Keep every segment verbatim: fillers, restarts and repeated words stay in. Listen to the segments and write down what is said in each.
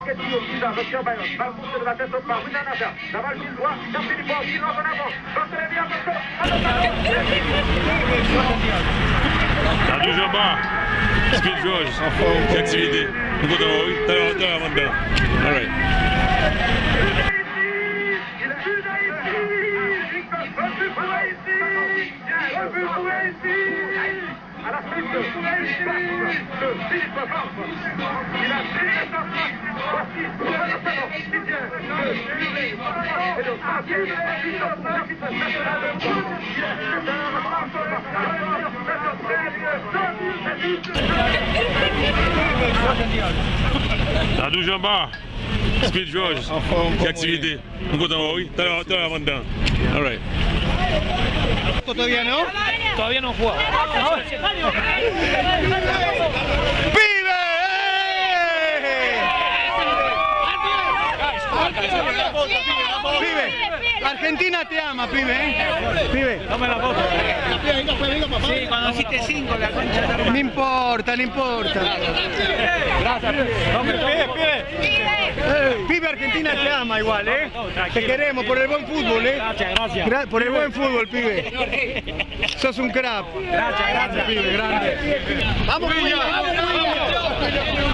Ketio ki jwe avèk Jean Bayonne. Bal kontre nan la tèt pa Winner Nader. Nan bal pil dwat, Jean Philippe Ortiz, an avan. Pase Lévi, avanse. Dadou Jean Bar, Speed George, ki aktivite. Nou kontan wè w, wi. Talè, talè, ann anndan. All right. Dadou Jean Bar, Speed George, ki aktivite. M kontan wè w, wi. Talè, talè, ann anndan. All right. Todavía no? Todavía no juega. ¡Pibe! ¡Pibe! Argentina te ama, pibe, eh. Pibe. Dame la foto. Sí, cuando hiciste cinco, la concha de tu madre. No importa, no importa. Gracias. Hombre, pide, pide. Pibe, Argentina te ama igual, eh. Te queremos por el buen fútbol, eh. Gracias, gracias. Gra- por el buen fútbol, pibe. Sos un crack. Gracias, gracias. Pibe, grande. Vamos, Cuya, vamos, Cuya.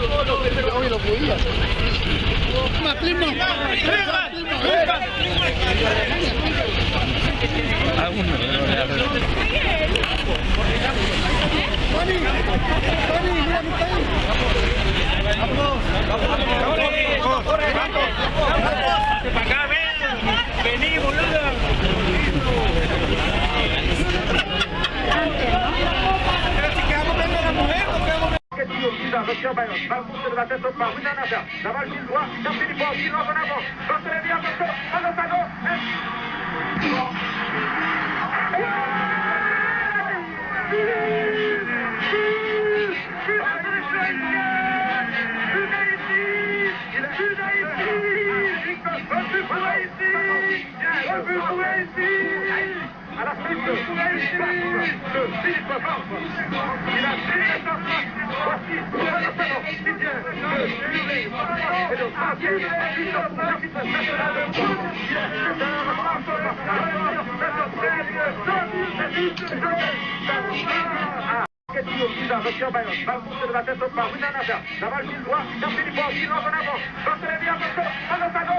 Vení, boludo. Ketio ki jwe avèk Jean Bayonne. Bal kontre nan la tèt pa Winner Nader. Nan bal pil dwat, Jean Philippe Ortiz, an avan. Pase Lévi, avanse. Avanse, avanse. Ketio ki jwe avèk Jean Bayonne. Bal kontre nan la tèt pa Winner Nader. Nan bal pil dwat, Jean Philippe Ortiz, an avan. Pase Lévi, avanse. Avanse, avanse.